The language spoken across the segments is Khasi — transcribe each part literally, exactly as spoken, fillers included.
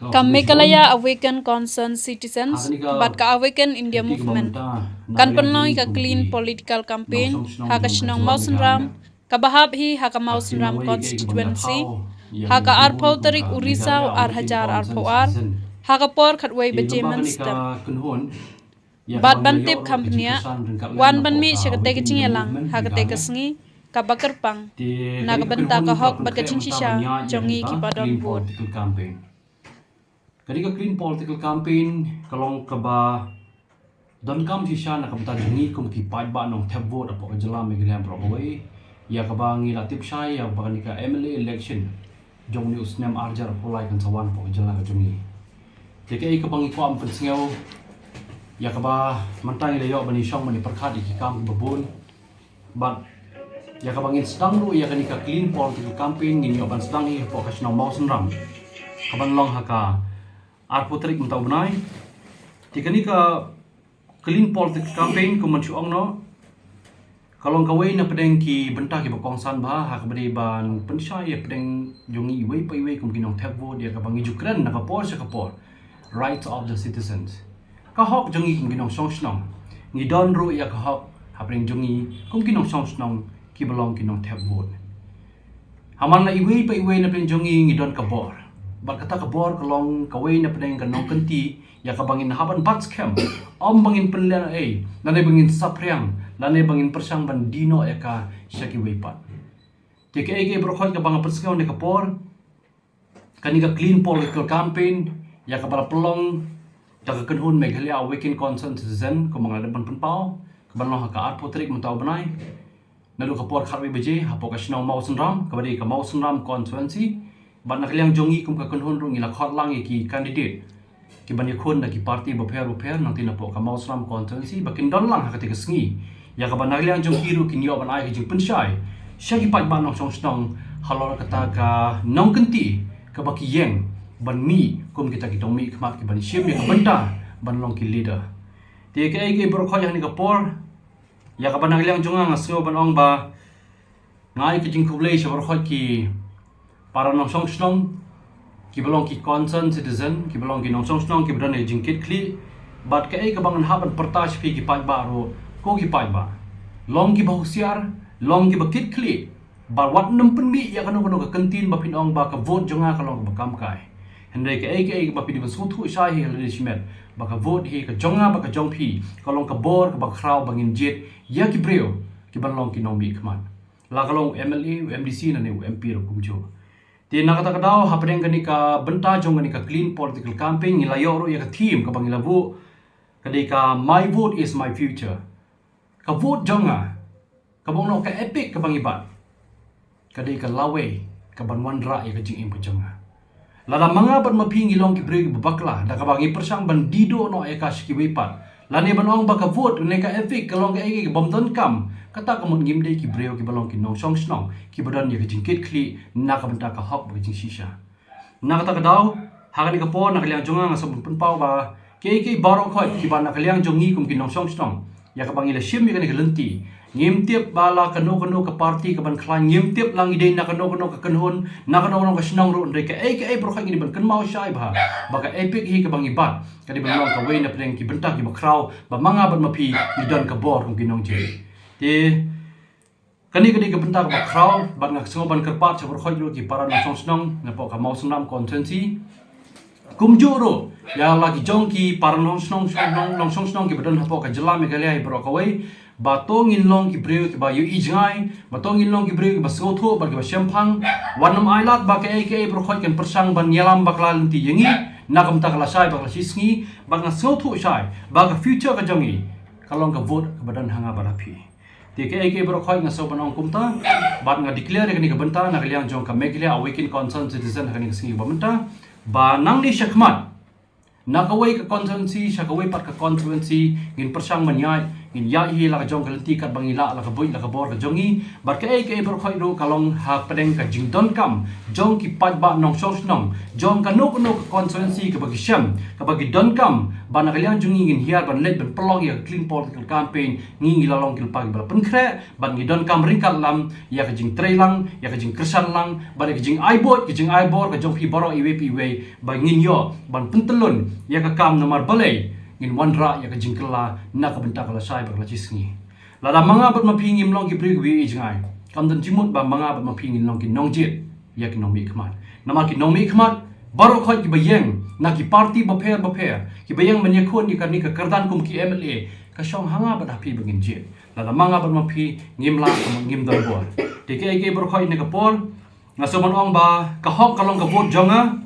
Ka Meghalaya Awaken Concerned Citizens bad ka Awaken India Movement kan pynlong ïa ka clean political campaign ha ka shnong Mawsynram, kaba hap hi ha ka Mawsynram constituency, ha ka arphew tarik u Risaw ar hajar arphew ar, ha ka por khatwei baje mynstep. Bad ban tip kham bniah, wan ban mih sha katei ka jingïalang ha katei ka sngi kaba kyrpang na ka bynta ka hok bad ka jingshisha jong ngi kiba don vote. Kane ka clean political campaign ka long kaba donkam shisha na ka bynta jong ngi kum ki paidbah nongthep vote hapoh ka jylla Meghalaya baroh kawei, ïa kaba ngi la tip shai ïa ba kane ka M L A election jong une u snem ar hajar arphew lai kan sa wan hapoh ka jylla ka jong ngi. Te kaei kaba ngi kwah ban pynsngew ïa kaba mynta ngi la ïoh ban ïashong ban ïapyrkhat ïa ki kam kiba bun. Bad ïa kaba ngin sdang ruh ïa kane ka clean political campaign ngin ïoh ban sdang hi hapoh ka shnong Mawsynram, kaban long ha ka arphew tarik mynta u bnai. Te kane ka clean political campaign kum ban shu ong noh, ka long kawei na pdeng ki bynta kiba kongsan bha ha kaba dei ban pynshai ïa pdeng jong ngi iwei pa iwei kum ki nongthep vote ïa kaba ngi ju kren na ka por sha ka por. Rights of the citizens. Ka hok jong ngi kum ki nongshong shnong. Ngi don ruh ïa ka hok hapdeng jong ngi kum ki nongshong shnong kiba long ki nongthep vote. Ha man la iwei pa iwei na pdeng jong ngi ngi don ka bor. Bad kata ka bor ka long kawei na pdeng ka nongkynti ïa kaba ngin hap ban bat skhem. Ym ba ngin pynlehnohei, lane ba ngin saphriang, lane ba ngin pyrshang ban die noh ïa ka sha kiwei pat. Te kaei kaei baroh khoit kaba nga pynsngew ne ka por, kane ka clean political campaign ïa kaba la pynlong da ka kynhun Meghalaya Awaken Concerned Citizen, kumba nga la dep ban pynpaw, kaban long ha ka arphew tarik mynta u bnai. Naduh ka por khatwei baje hapoh ka shnong Mawsynram, kaba dei ka Mawsynram constituency. Bad na ka liang jong ngi kum ka kynhun ruh ngi la khot lang ïa ki candidate kiban ïakhun da ki party bapher bapher nangtei napoh ka Mawsynram constituency ba kin don lang ha katei ka sngi, ïa kaba na ka liang jong ki ruh kin ïoh ban ai ka jingpynshai sha ki paidbah nongshong shnong halor kata ka nongkynti kaba ki ïeng ban mih kum kita ki nongmihkhmat kiban shim ïa ka bynta ban long ki leader. Te kaei kaei baroh khoit ha kane ka por, ïa kaba na ka liang jong nga nga sngew ban ong ba nga ai ka jingkhublei sha baroh khoit ki para nongshong shnong kiba long ki concerned citizen, kiba long ki nongshong shnong kiba don ïa ka jingkitkhlieh. Bad kaei kaba ngan hap ban pyrta sha phi ki paidbah ruh, ko ki paidbah, long kiba husiar, long kiba kitkhlieh. Bad wat nym pynmih ïa kano kano ka kyntien ba phin ong ba ka vote jong nga ka long kaba kam kai. Hynrei kaei kaei kaba phi dei ban sngewthuh shai hi ha lade shimet, ba ka vote hi ka jong nga bad ka jong phi ka long ka bor kaba khraw ba ngin jied ïa ki briew kiban long ki nongmihkhmat, la ka long u M L A, u M D C lane u M P ruh kumjuh. Te na kata ka daw hapdeng kane ka bynta jong kane ka clean political campaign ngi la ïoh ruh ïa ka theme kaba ngi la buh, ka dei ka My Vote Is My Future. Ka vote jong nga, kaba ong noh ka EPIC kaba ngi bat, ka dei ka lawei kaban wanrah ïa ka jingim ka jong nga. Lada ma nga bad ma phi ngi long ki briew kiba bakla da kaba ngi pyrshang ban die duh noh ïa ka sha kiwei pat, lane ban ong ba ka vote ne ka EPIC ka long kaei kaei kabym donkam, kata ka mut ngim dei ki briew kiba long ki nongshong shnong kiba don ïa ka jingkitkhlieh na ka bynta ka hok bad ka jingshisha. Na kata ka daw, ha kane ka por na ka liang jong nga nga sngewbha pynpaw ba kaei kaei baroh khoit kiba na ka liang jong ngi kum ki nongshong shnong, ïa kaba ngi la shim ïa kane ka lynti, ngim tip ba la kano kano ka party kaban khlaiñ, ngim tip la ngi dei na kano kano ka kynhun, na kano kano ka shnong ruh, hynrei kaei kaei baroh khoit ngi dei ban kynmaw shai bha ba ka EPIC hi kaba ngi bat ka dei ban long kawei na pdeng ki bynta kiba khraw ba ma nga bad ma phi ngi don ka bor kum ki nongjied. Te kane ka dei ka bynta kaba khraw bad nga sngew ban kyrpad sha baroh khoit ruh ki para nongshong shnong napoh ka Mawsynram constituency, kumjuh ruh ïa la ki jong ki para nongshong shnong, nongshong shnong kiba don hapoh ka jylla Meghalaya hi baroh kawei, ba to ngin long ki briew kiba ïohi jngai, ba to ngin long ki briew kiba sngewthuh bad kiba shemphang. Wat nym ailad ba kaei kaei baroh khoit kan pyrshang ban ïalam bakla lynti ïa ngi na ka bynta ka lashai bad ka lashisngi, bad nga sngewthuh shai ba ka future ka jong ngi ka long ka vote kaba don ha nga bad ha phi. Te kaei kaei baroh khoit nga sngewbha ban ong kumta, bad nga declare ïa kane ka bynta na ka liang jong ka Meghalaya Awaken Concerned Citizen ha kane ka sngi ba mynta, ba nangne shakhmat na kawei ka constituency sha kawei pat ka constituency ngin pyrshang ban ïaid Ngin ïaid hi la ka jong ka lynti katba ngi lah la ka buit la ka bor ka jong ngi. Bad kaei kaei baroh khoit ruh ka long hapdeng ka jingdonkam jong ki paidbah nongshong shnong jong kano kano ka constituency kaba ki shem, kaba ki donkam, ba na ka liang jong ngi ngin hiar ban leit ban pynlong ïa ka clean political campaign. Ngi ngi la long ki lypa kiba la pynkhreh, bad ngi donkam ryngkat lem ïa ka jingtreilang, ïa ka jingkyrshan lang, bad ïa ka jingai buit ka jingai bor ka jong phi baroh iwei pa iwei, ba ngin ïoh ban pyntyllun ïa ka kam. Namar balei? Ngin wanrah ïa ka jingkylla na ka bynta ka lashai bad ka lashisngi. Lada ma nga bad ma phi ngim long ki briew kiba ïohi jngai, kam don jingmut ba ma nga bad ma phi ngin long ki nongjied ïa ki nongmihkhmat. Namar ki nongmihkhmat baroh khoit kiba ïeng na ki parti bapher bapher, kiba ïeng ban ïakhun ïa kane ka kyrdan kum ki M L A, ka shong ha nga bad ha phi ba ngin jied. Lada ma nga bad ma phi ngim lah, ngim don bor. Te kaei kaei baroh khoit ha kane ka por, nga sngewbha ban ong ba ka hok ka long ka vote jong nga.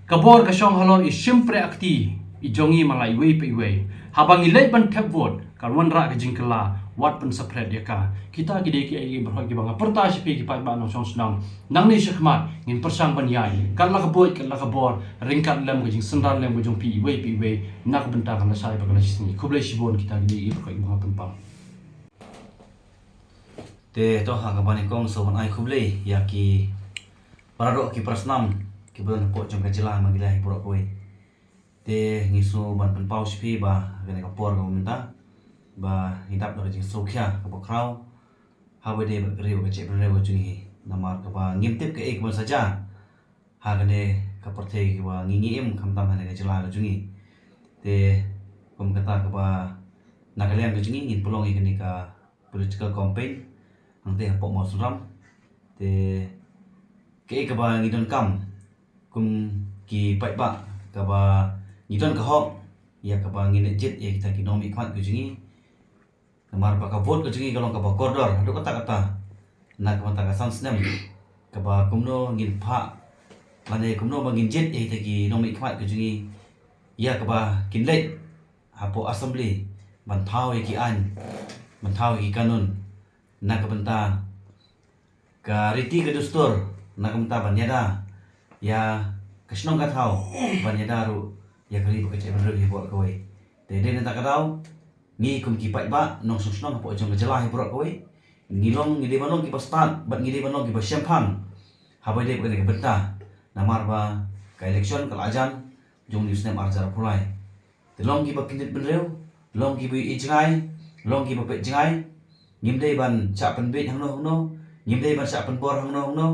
Ka bor ka shong halor i shympriahkti i jong ngi ma la iwei pa iwei. Haba ngi leit ban thep vote, kan wanrah ka jingkylla, wat pynsaphriang ïa ka. Kita ki dei kiei kiei baroh kiba nga pyrta sha phi ki paidbah nongshong shnong. Nangne shakhmat ngin pyrshang ban ïaid kat la ka buit kat la ka bor, ryngkat lem ka jingsynran lem ka jong phi iwei pa iwei na ka bynta ka lashai bad ka lashisngi. Khublei shibun. Kita ki dei kiei kiei baroh kiba nga pynpaw. Te to ha kaba nyngkong sngewbha ban ai khublei ïa ki para doh ki para snam kiba don hapoh jong ka jylla Meghalaya hi baroh kawei. Te ngi sngewbha ban pynpaw sha phi ba ha kane ka por kaba mynta ba ngi dap da ka jingsngewkhia kaba khraw ha kaba ïadei bad ka ri bad ka jaitbynriew ka jong ngi, namar kaba ngim tip kaei kaban sa jia ha kane ka pyrthei kaba ngi ngi im, khamtam ha kane ka jylla ka jong ngi. Te kum kata kaba na ka liang ka jong ngi ngin pynlong ïa kane ka political campaign hangtei hapoh Mawsynram. Te kaei kaba ngi donkam kum ki paidbah, kaba ngi don ka hok ïa kaba ngin jied ïa kita ki nongmihkhmat ka jong ngi. Namar ba ka vote ka jong ngi ka long kaba kordor haduh katta katta na ka bynta ka san snem, kaba kumno ngin phah lane kumno ba ngin jied ïa kita ki nongmihkhmat ka jong ngi ïa kaba kin leit hapoh assembly ban thaw ïa ki aiñ, ban thaw ïa ki kanun na ka bynta ka riti ka dustur, na ka bynta ban ïada ïa ka shnong ka thaw, ban ïada ruh ïa ka ri bad ka jaitbynriew hi baroh kawei. Te dei na kata ka daw ngi kum ki paidbah nongshong shnong hapoh jong ka jylla hi baroh kawei, ngi long, ngi dei ban long kiba stad bad ngi dei ban long kiba shemphang ha kaba ïadei bad kane ka bynta. Namar ba ka election ka la jan jong une u snem ar hajar arphew lai. Te long kiba kyndit bynriew, long kiba ïohi jngai, long kiba peit jngai. Ngim dei ban shah pynbiej hangno hangno, ngim dei ban shah pynbor hangno hangno.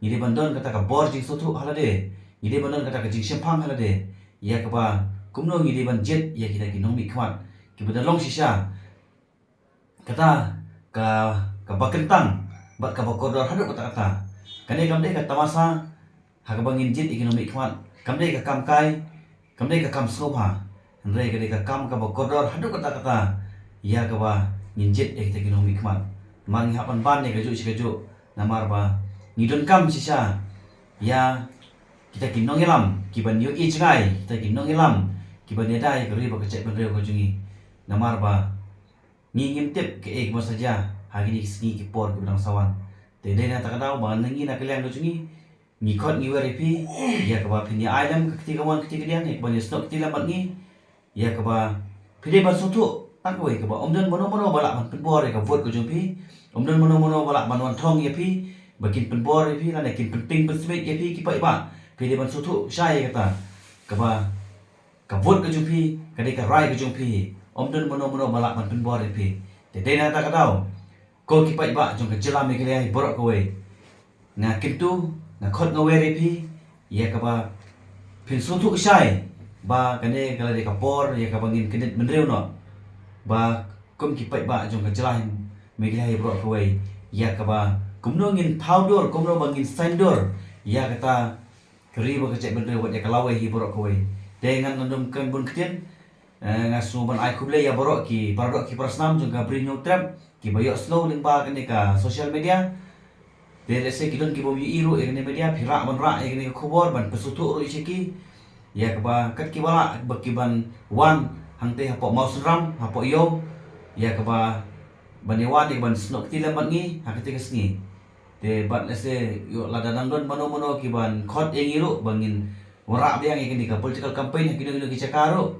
Ngi dei ban don kata ka bor jingsngewthuh ha lade, ngi dei ban don kata ka jingshemphang ha lade ïa kaba kumno ngi dei ban jied ïa kita ki nongmihkhmat kiba da long shisha kata ka, kaba kyntang bad kaba kordor haduh katta katta. Kane kam dei ka tamasa ha kaba ngin jied ïa ki nongmihkhmat, kam dei ka kam kai, kam dei ka kam sngewbha, hynrei ka dei ka kam kaba kordor haduh katta katta ïa kaba ngin jied ïa kita ki nongmihkhmat. Namar ngi hap ban ban ïa kajuh shi kajuh, namar ba ngi donkam shisha ïa kita ki nongïalam kiban ïohi jngai, kita ki nongïalam kiban ïada ïa ka ri bad ka jaitbynriew ka jong ngi. Namar ba ngi ngim tip kaei kaba sa jia ha kine ki sngi ki por kiba dang sa wan. Te dei na kata ka daw ba ngi na ka liang ka jong ngi ngi khot ngi wer ïa phi ïa kaba phin ïa ai lem ka kti kamon kti kadiang ïa kaba ïa snoh kti lem bad ngi, ïa kaba phi dei ban sngewthuh tang kawei kaba ym don mano mano ba lah ban pynbor ïa ka vote ka jong phi, ym don mano mano ba lah ban wan thong ïa phi ba kin pynbor ïa phi lane kin pynting pynsmit ïa phi ki paidbah. Phi dei ban sngewthuh shai ïa kata kaba ka vote ka jong phi ka dei ka rai ka jong phi, ym don mano mano ba lah ban pynbor ïa phi. Te dei na kata ka daw ko ki paidbah jong ka jylla Meghalaya hi baroh kawei, nga kyntu, nga khot nga wer ïa phi ïa kaba phin sngewthuh shai ba kane ka la dei ka por ïa kaba ngin kyndit bynriew noh ba kum ki paidbah jong ka jylla Meghalaya hi baroh kawei, ïa kaba kumno ngin thaw dur, kumno ba ngin saiñdur ïa kata ka ri bad ka jaitbynriew bad ïa ka lawei hi baroh kawei. Te ngan ym don kren bun ktien, eh, nga sngewbha ban ai khublei ïa baroh ki para doh ki para snam jong ka Bri Hynñiewtrep kiba ïohsngew lyngba kane ka social media. Te lehse ki don kibym ïohi ruh ïa kane media, phi rah ban rah ïa kane ka khubor ban pynsngewthuh ruh ïa ki ïa kaba kat kiba lah ba ki ban wan hangtei hapoh Mawsynram, hapoh Ïew, ïa kaba ban ïa wan ïa ban snoh kti lem bad ngi ha katei ka sngi. Te bad lehse ïoh lada nang don mano mano kiban khot ïa ngi ruh ba ngin wanrah biang ïa kane ka political campaign ha kino kino ki jaka ruh,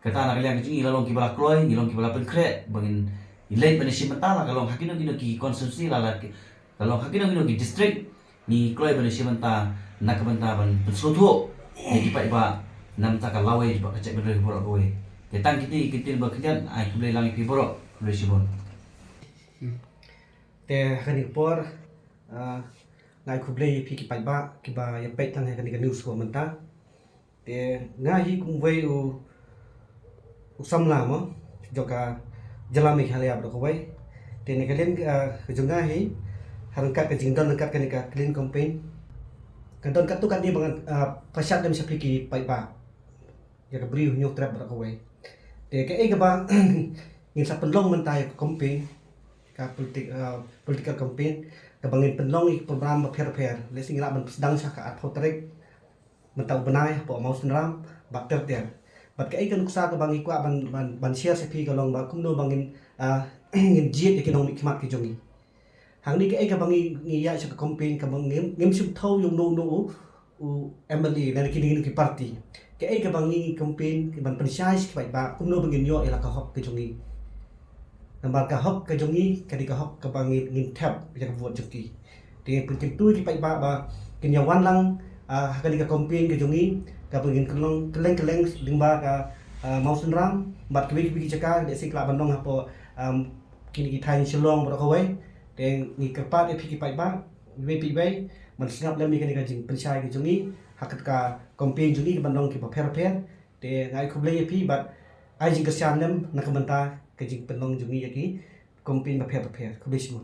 Kata na ka liang ka jong ngi la long kiba la kloi, ngi long kiba la pynkhreh ba ngin leit ban ïashim bynta la ka long ha kino kino ki constituency la la ka long ha kino kino ki district. Ngi kloi ban ïashim bynta na ka bynta ban pynsngewthuh ïa ki paidbah na bynta ka lawei bad ka jaitbynriew baroh kawei. Te tang kine ki ktien ba khyndiat, ai khublei lang ïa phi baroh, khublei shibun. Te ha kane ka por, ah, nga ai khublei ïa phi ki paidbah kiba ïa peit tang ha kane ka news kaba mynta. Te nga hi kum uwei u, u samla mo jong ka jylla Meghalaya baroh kawei. Te na ka liang, ah, ka jong nga hi, ha ryngkat ka jingdon ryngkat kane ka clean campaign, ka don katto katne ba ngan, ah, pynshad lem sha phi ki paidbah, ïa ka Bri u Hynñiewtrep baroh kawei. Te kaei kaba ngin sa pynlong mynta ïa ka campaign, ka politik-, ah, political campaign, kaba ngin pynlong ïa ki program bapher bapher. Lehse ngi lah ban sdang sha ka arphew tarik mynta u bnai hapoh Mawsynram bad ter ter. Bad kaei ka nuksa kaba ngi kwah ban, ban, ban share sha phi ka long ba kumno ba ngin, ah, ngin jied ïa ki nongmihkhmat ki jong ngi. Hangne kaei kaba ngi, ngi ïaid sha ka campaign kaba ngim, ngim shym thew ïa uno uno u, u M L A lane kine kine ki party. Kaei kaba ngi campaign ban pynshai sha ki paidbah kumno ba ngin ïoh ïa la ka hok ka jong ngi. Namar ka hok ka jong ngi ka dei ka hok kaba ngin, ngin thep ïa ka vote jong ki. Te ngi pynkyntu ïa ki paidbah ba kin ïa wan lang, ah, ha kane ka campaign ka jong ngi, kaba ngin kylleng kylleng lyngba ka, ah, Mawsynram bad kiwei kiwei ki jaka, lehse ki lah ban long hapoh, um, kine ki thaiñ Shillong baroh kawei. Te ngi kyrpad ïa phi ki paidbah iwei pa iwei ban sngap lem ïa kane ka jingpynshai ka jong ngi ha kata ka campaign jong ngi kaban long kiba pher bapher. Te nga ai khublei ïa phi bad ai jingkyrshan lem na ka bynta ka jingpynlong jong ngi ïa ki campaign bapher bapher. Khublei shibun.